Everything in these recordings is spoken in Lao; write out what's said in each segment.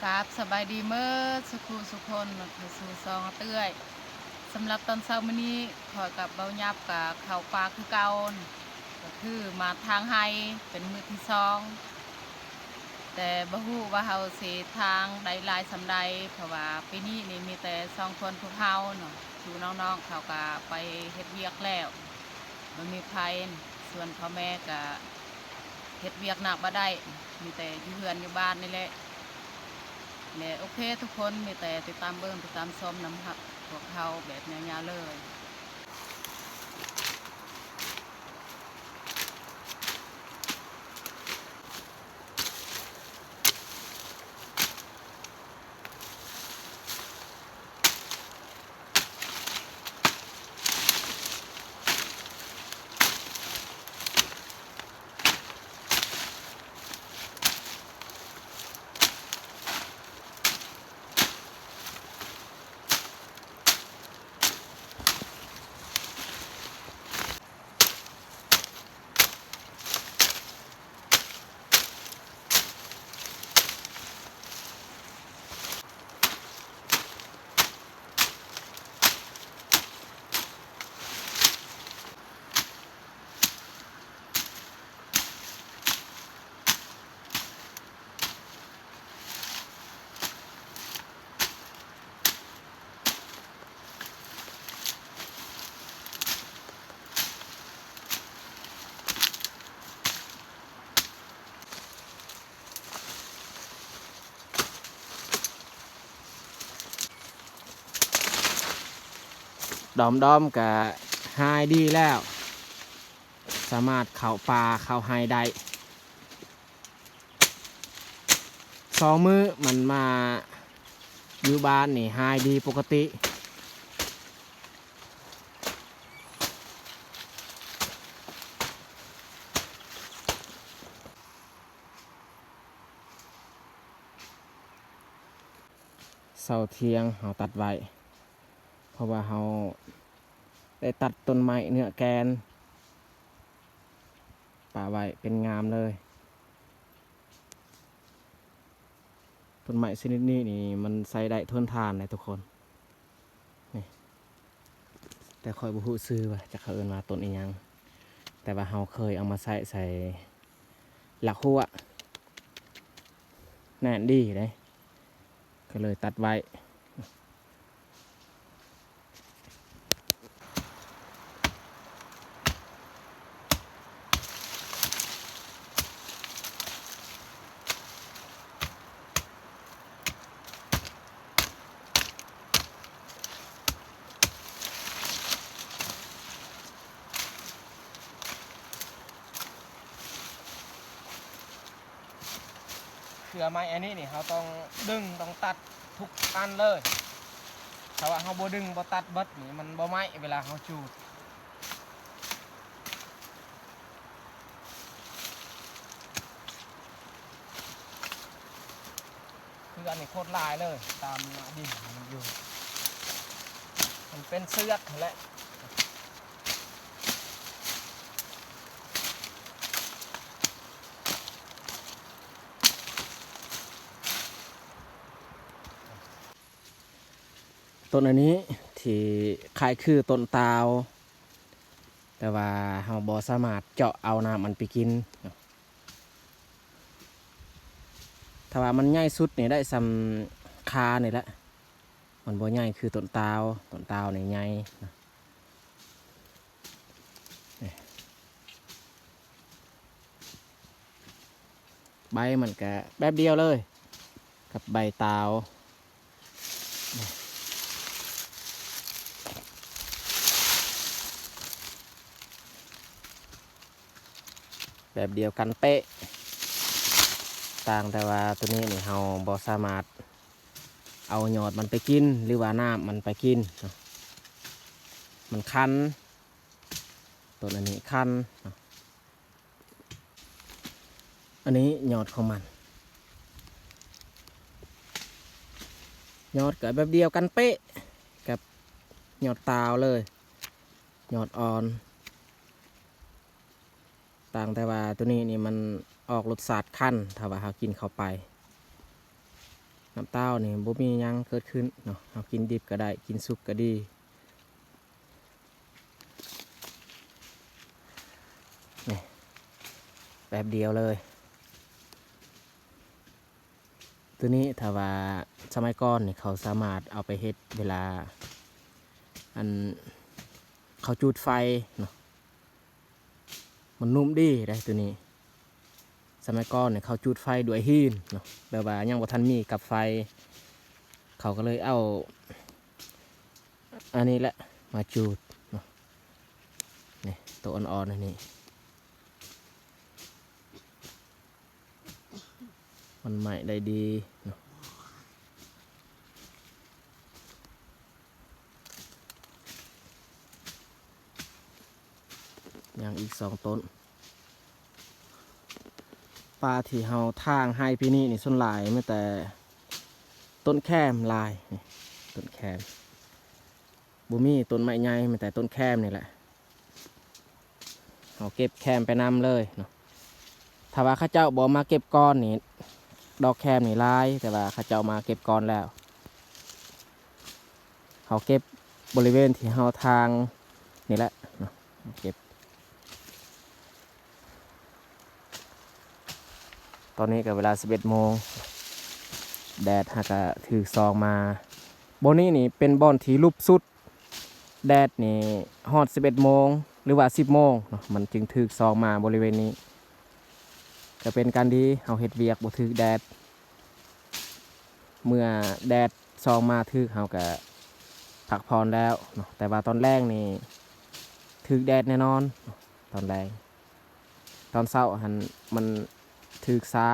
ກາບສະບາຍດີເໝິດສຸຂູສຸຄົນ ເຂົ້າສູ່ຊ່ອງເອື້ອຍ. ສຳລັບຕອນເຊົ້າມື້ນີ້ ຂ້ອຍກັບເບົາຫຍັບກະເຂົ້າປ່າຄືເກົ່າ, ກະຄືມາຖາງໄຮ່ເປັນມື້ທີສອງ, ແຕ່ບໍ່ຮູ້ວ່າເຮົາຊິຖາງໄດ້ຫຼາຍສ່ຳໃດ ເພາະວ່າປີນີ້ນີ້ມີແຕ່ສອງຄົນພວກເຮົາເນາະ, ສູ່ນ້ອງໆເຂົາກະໄປເຮັດວຽກແລ້ວ ບໍ່ມີໃຜ, ສ່ວນພໍ່ແມ່ກະເຮັດວຽກໜັກບໍ່ໄດ້ ມີແຕ່ຢູ່ເຮືອນຢູ່ບ້ານນີ້ແຫຼະ. ແລະ ໂອເຄທຸກຄົນ ມີແຕ່ຕິດຕາມເບິ່ງ ຕິດຕາມຊົມນຳພວກເຮົາແບບຍາວໆເລີຍ. ດອມໆກະຫາຍດີແລ້ວ, ສາມາດເຂົ້າປ່າເຂົ້າໄຮ່ໄດ້. ສອງມື້ມັນມາຢູ່ບ້ານນີ້ຫາຍດີປົກກະຕິ. ເສົາຖຽງເຮົາຕັດໄວ້ ເພາະວ່າເຮົາໄດ້ຕັດຕົ້ນໄມ້ເນື້ອແກ່ນປະໄວ້ເປັນງາມເລີຍ. ຕົ້ນໄມ້ຊະນິດນີ້ນີ້ມັນໃຊ້ໄດ້ທົນທານເດ້ທຸກຄົນ. ນີ້ ແຕ່ຂ້ອຍບໍ່ຮູ້ຊື່ວ່າຈັກເຂົາເອີ້ນວ່າຕົ້ນອີ່ຫຍັງ, ແຕ່ວ່າເຮົາເຄີຍເອົາມາໃຊ້ໃສ່ຫຼັກຮົ້ວ ແໜ້ນດີເດ້ ກໍເລີຍຕັດໄວ້. ເຄືອໄມ້ອັນນີ້ນີ້ ເຮົາຕ້ອງດຶງ ຕ້ອງຕັດທຸກອັນເລີຍ. ຖ້າວ່າເຮົາບໍ່ດຶງ ບໍ່ຕັດເບິດນີ້ ມັນບໍ່ໄໝ້ເວລາເຮົາຈູດ. ຄືອັນນີ້ໂຄດຫຼາຍເລີຍ ຕາມໜ້າດິນມັນຢູ່ ມັນເປັນເຊືອກຫັ້ນແຫຼະ. ຕົ້ນອັນນີ້ທີ່ຄ້າຍຄືຕົ້ນຕາວ ແຕ່ວ່າເຮົາບໍ່ສາມາດເຈາະເອົານ້ຳມັນໄປກິນ. ຖ້າວ່າມັນໃຫຍ່ສຸດນີ້ໄດ້ສ່ຳຄານີ້ແຫຼະ, ມັນບໍ່ໃຫຍ່ຄືຕົ້ນຕາວ, ຕົ້ນຕາວນີ້ໃຫຍ່. ໃບມັນກະແບບດຽວເລີຍກັບໃບຕາວ, ແບບດຽວກັນເປະ, ຕ່າງແຕ່ວ່າໂຕນີ້ນີ້ເຮົາບໍ່ສາມາດເອົາຍອດມັນໄປກິນ ຫຼືວ່ານ້ຳມັນໄປກິນເນາະ, ມັນຄັນ, ຕົ້ນອັນນີ້ຄັນເນາະ. ອັນນີ້ຍອດຂອງມັນ, ຍອດກໍແບບດຽວກັນເປະກັບຍອດຕາວເລີຍ, ຍອດອ່ອນ, ຕ່າງແຕ່ວ່າໂຕນີ້ນີ້ມັນອອກລົດຊາດຄັນ ຖ້າວ່າເຮົາກິນເຂົ້າໄປ. ນ້ຳເຕົ້ານີ້ບໍ່ມີຫຍັງເກີດຂຶ້ນເນາະ, ເຮົາກິນດິບກໍໄດ້ ກິນສຸກກໍດີ. ນີ້ ແປັບດຽວເລີຍ. ໂຕນີ້ຖ້າວ່າສະໄໝກ່ອນນີ້ ເຂົາສາມາດເອົາໄປເຮັດເວລາ ອັນ ເຂົາຈູດໄຟເນາະ, ມັນນຸ້ມດີເດ້ໂຕນີ້. ສະໄໝກ່ອນນີ້ເຂົາຈູດໄຟດ້ວຍຫີນເນາະ, ແບບວ່າຍັງບໍ່ທັນມີກັບໄຟ ເຂົາກໍເລີຍເອົາອັນນີ້ແຫຼະມາຈູດເນາະ. ນີ້ ໂຕອ່ອນໆ ອັນນີ້ ມັນໄໝ້ໄດ້ດີເນາະ. ຍັງອີກສອງຕົ້ນ. ປ່າທີ່ເຮົາຖາງໄຮ່ປີນີ້ນີ້ ສ່ວນຫຼາຍມີແຕ່ຕົ້ນແຄມຫຼາຍ. ນີ້ ຕົ້ນແຄມ ບໍ່ມີຕົ້ນໄມ້ໃຫຍ່ ມີແຕ່ຕົ້ນແຄມນີ້ແຫຼະ. ເຮົາເກັບແຄມໄປນຳເລີຍເນາະ. ຖ້າວ່າເຂົາເຈົ້າບໍ່ມາເກັບກ່ອນນີ້ ດອກແຄມນີ້ຫຼາຍ, ແຕ່ວ່າເຂົາເຈົ້າມາເກັບກ່ອນແລ້ວ. ເຮົາເກັບບໍລິເວນທີ່ເຮົາຖາງນີ້ແຫຼະເນາະ, ເກັບ. ຕອນນີ້ກໍເວລາສິບເອັດໂມງ, ແດດຫາກະຖືກສ່ອງມາ. ບ່ອນນີ້ນີ້ເປັນບ່ອນທີ່ຫຼຸບສຸດ, ແດດນີ້ຮອດສິບເອັດໂມງ ຫຼືວ່າສິບໂມງເນາະ ມັນຈຶ່ງຖືກສ່ອງມາບໍລິເວນນີ້. ກໍເປັນການດີ ເຮົາເຮັດວຽກບໍ່ຖືກແດດ. ເມື່ອແດດສ່ອງມາຖືກ ເຮົາກະພັກຜ່ອນແລ້ວເນາະ, ແຕ່ວ່າຕອນແລງນີ້ຖືກແດດແນ່ນອນເນາະ. ຕອນແລງ ຕອນເຊົ້າຫັ້ນມັນຖືກຊ້າ.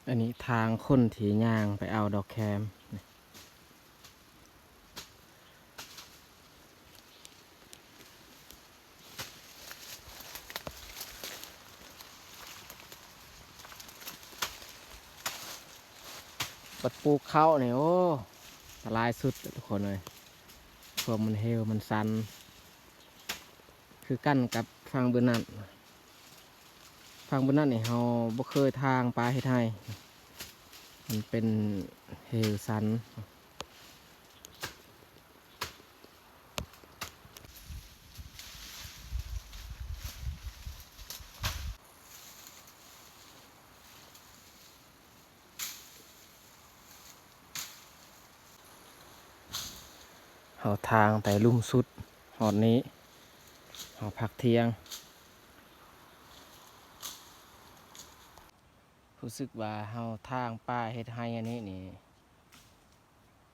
ອັນນີ້ທາງຄົນທີ່ຍ່າງໄປເອົາດອກແຄມ. ບັດປູກເຂົ້ານີ້ ໂອ້ ອັນຕະລາຍສຸດທຸກຄົນເອີຍ, ພວກມັນເຫວມັນຊັນ ຄືກັນກັບຝັ່ງບຶນນັ້ນ. ຝັ່ງບຶນນັ້ນນີ້ເຮົາບໍ່ເຄີຍຖາງປາເຮັດໄຮ່, ມັນເປັນເຫວຊັນ. ເຮົາທາງແຕ່ລຸ່ມສຸດຮອດນີ້ ເຮົາພັກທ່ຽງ. ຮູ້ສຶກວ່າເຮົາທາງປ່າເຮັດໄຮ່ອັນນີ້ນີ້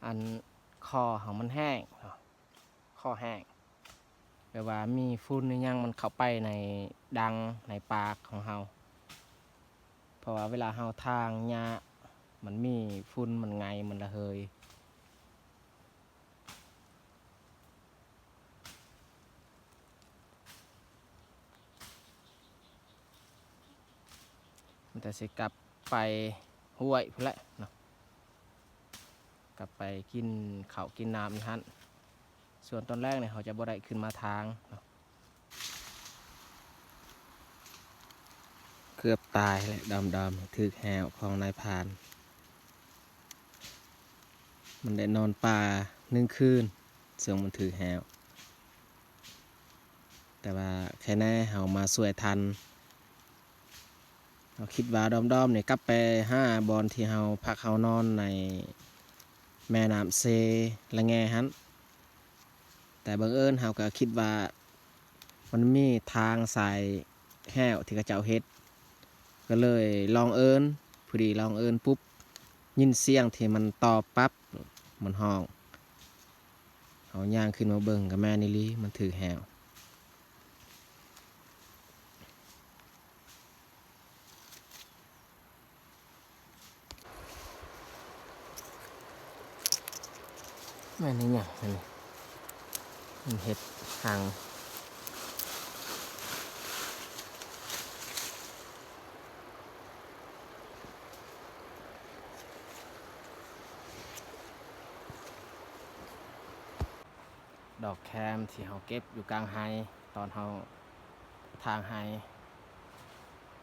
ອັນ ຄໍເຮົາມັນແຫ້ງເນາະ, ຄໍແຫ້ງ ແບບວ່າມີຝຸ່ນອີ່ຫຍັງມັນເຂົ້າໄປໃນດັງໃນປາກຂອງເຮົາ. ເພາະວ່າເວລາເຮົາທາງຫຍ້າ ມັນມີຝຸ່ນ ມັນໄງ່ ມັນລະເຫີຍ. ມັນແຕ່ຊິກັບໄປຫ້ວຍພຸ້ນແຫຼະເນາະ, ກັບໄປກິນເຂົ້າກິນນ້ຳຢູ່ຫັ້ນ. ສ່ວນຕອນແລງນີ້ເຮົາຈະບໍ່ໄດ້ຂຶ້ນມາທາງເນາະ. ເກືອບຕາຍແຫຼະ ດຳໆ ຖືກແຮ້ວຂອງນາຍພານ. ມັນໄດ້ນອນປ່າໜຶ່ງຄືນ ເຊິ່ງມັນຖືກແຮ້ວ, ແຕ່ວ່າແຄ່ແນ່ເຮົາມາຊ່ວຍທັນ. ເຮົາຄິດວ່າດອມໆນີ້ກັບໄປຫາບ່ອນທີ່ເຮົາພັກເຮົານອນໃນແມ່ນ້ຳເຊລະແງຫັ້ນ, ແຕ່ບັງເອີນເຮົາກໍຄິດວ່າ ມັນມີທາງສາຍແຮ້ວທີ່ເຂົາເຈົ້າເຮັດ ກໍເລີຍລອງເອີ້ນ. ພໍດີລອງເອີ້ນປຸບ ຍິນສຽງທີ່ມັນຕອບປັບ ມັນຮ້ອງ. ເຮົາຍ່າງຂຶ້ນມາເບິ່ງ ກໍແມ່ນອີ່ຫຼີ ມັນຖືກແຮ້ວ. ແມ່ນອີຫຍັງອັນນີ້? ເຮັດຮັງ ດອກແຄມທີ່ເຮົາເກັບຢູ່ກາງໄຮ່ ຕອນເຮົາຖາງໄຮ່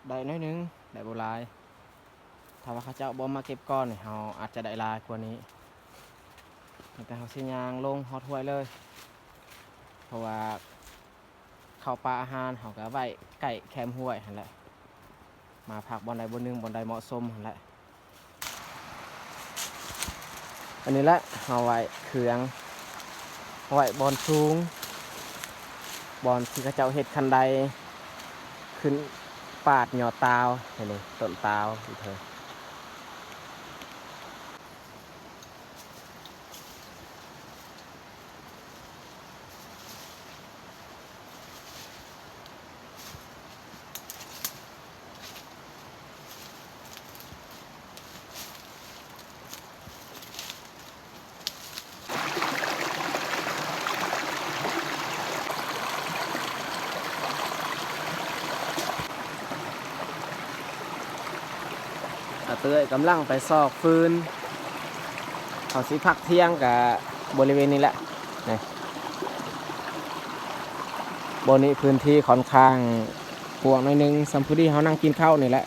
ໄດ້ໜ້ອຍໜຶ່ງ ໄດ້ບໍ່ຫຼາຍ. ຖ້າວ່າເຂົາເຈົ້າບໍ່ມາເກັບກ່ອນນີ້ ເຮົາອາດຈະໄດ້ຫຼາຍກວ່ານີ້ ແຕ່ເຮົາຊິຍ່າງລົງຮອດຫ້ວຍເລີຍ ເພາະວ່າເຂົ້າປາອາຫານເຮົາກໍໄວ້ໃກ້ແຄມຫ້ວຍຫັ້ນແຫຼະ ມາພັກບ່ອນໃດບ່ອນໜຶ່ງ ບ່ອນໃດເໝາະສົມຫັ້ນແຫຼະ. ອັນນີ້ແຫຼະ ເຮົາໄວ້ເຄື່ອງ ເຮົາໄວ້ບ່ອນສູງ ບ່ອນທີ່ເຂົາເຈົ້າເຮັດຄັນໄດຂຶ້ນປາດຍອດຕາວ ເຫັນນີ້ ຕົ້ນຕາວຢູ່ເທິງ. ອາເຕ້ຍກຳລັງໄປຊອກຟືນ ເຮົາຊິພັກທ່ຽງກະບໍລິເວນນີ້ແຫຼະ ນີ້ ບ່ອນນີ້ພື້ນທີ່ຂ້ອນຂ້າງກວ້າງໜ້ອຍໜຶ່ງ ສ່ຳພໍດີເຮົານັ່ງກິນເຂົ້ານີ້ແຫຼະ.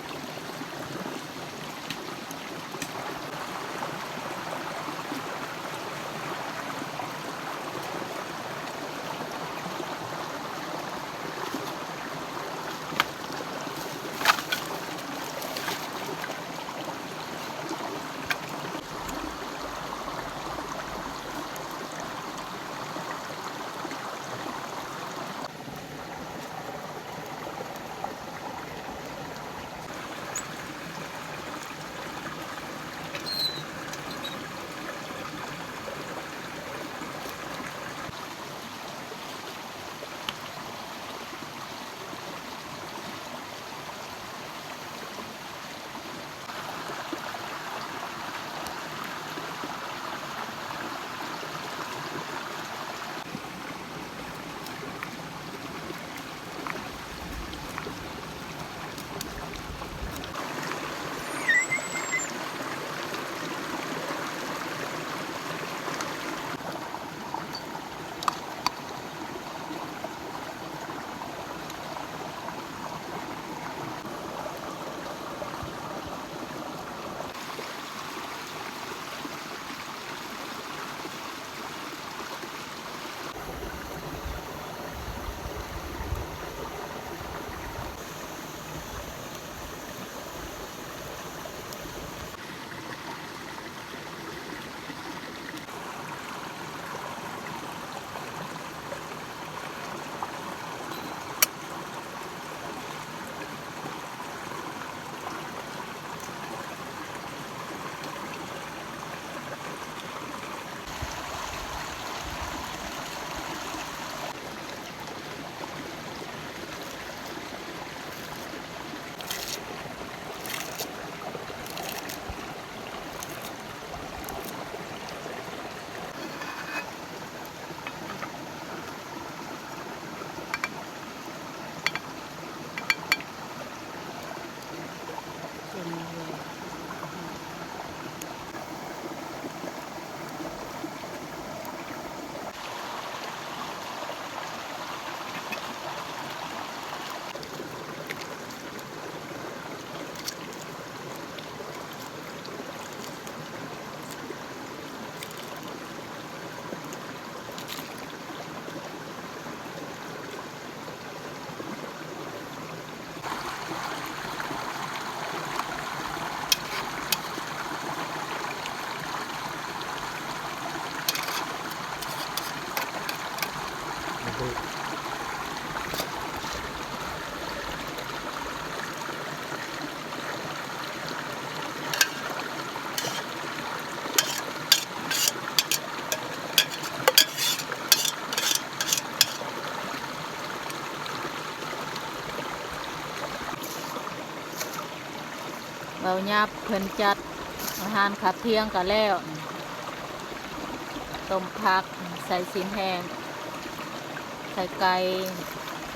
ເບົາຫຍັບເພິ່ນຈັດອາຫານຂ້າວທ່ຽງກະແລ້ວ ຕົ້ມຜັກ ໃສ່ຊີ້ນແຫ້ງ. ໄຂ່ໄກ່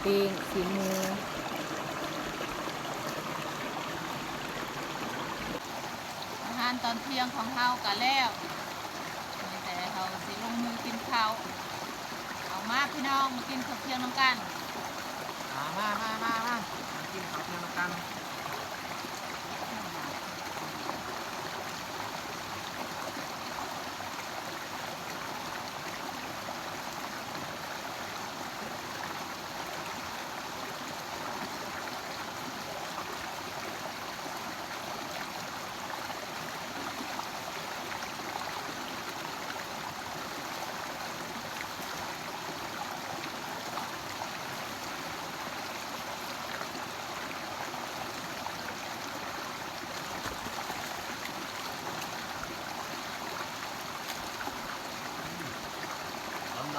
ປີ້ງ ຊີ້ນໝູ. ອາຫານຕອນທ່ຽງຂອງເຮົາກະແລ້ວ ມີແຕ່ເຮົາຊິລົງມືກິນເຂົ້າ. ເອົາມາພີ່ນ້ອງ ມາກິນເຂົ້າທ່ຽງນຳກັນ. ມາ ມາ ມາ ມາ ມາ ມາກິນເຂົ້າທ່ຽງນຳກັນ.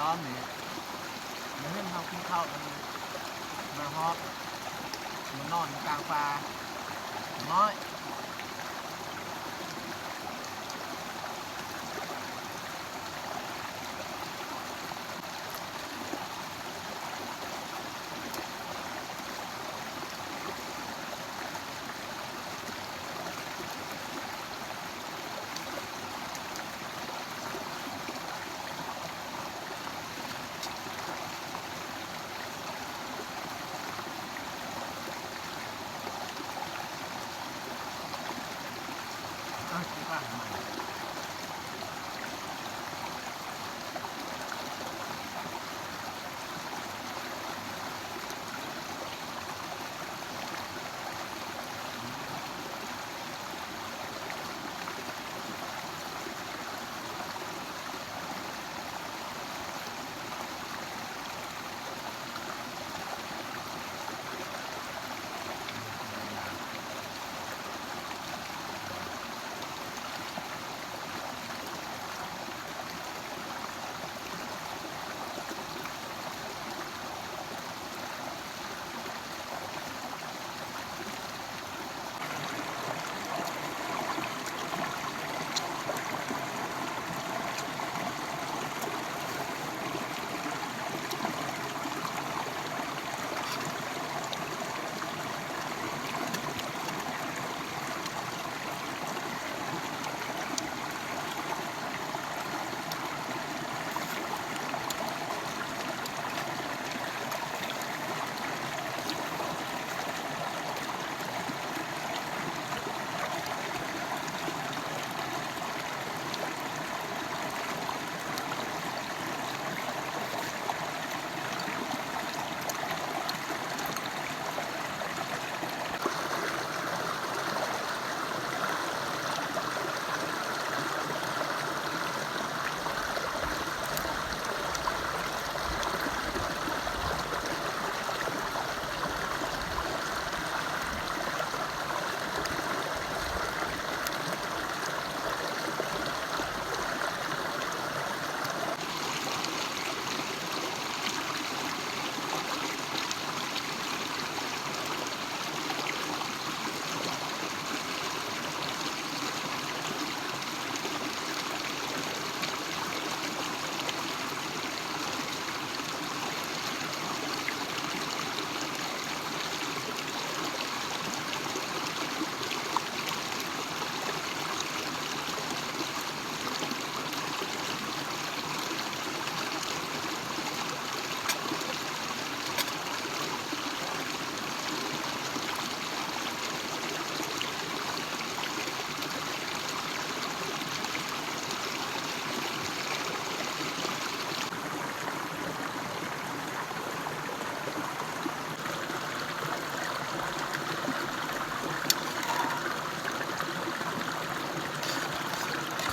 ດອມໆ ນີ້ ມາເຫັນເຮົາກິນເຂົ້າ ມັນມາຮອດ ມານອນຢູ່ກາງປ່າ ນ້ອຍ.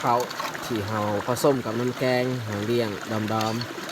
ເຂົ້າທີ່ເຮົາປະສົມກັບນ້ຳແກງ ເຮົາລ້ຽງດອມໆ.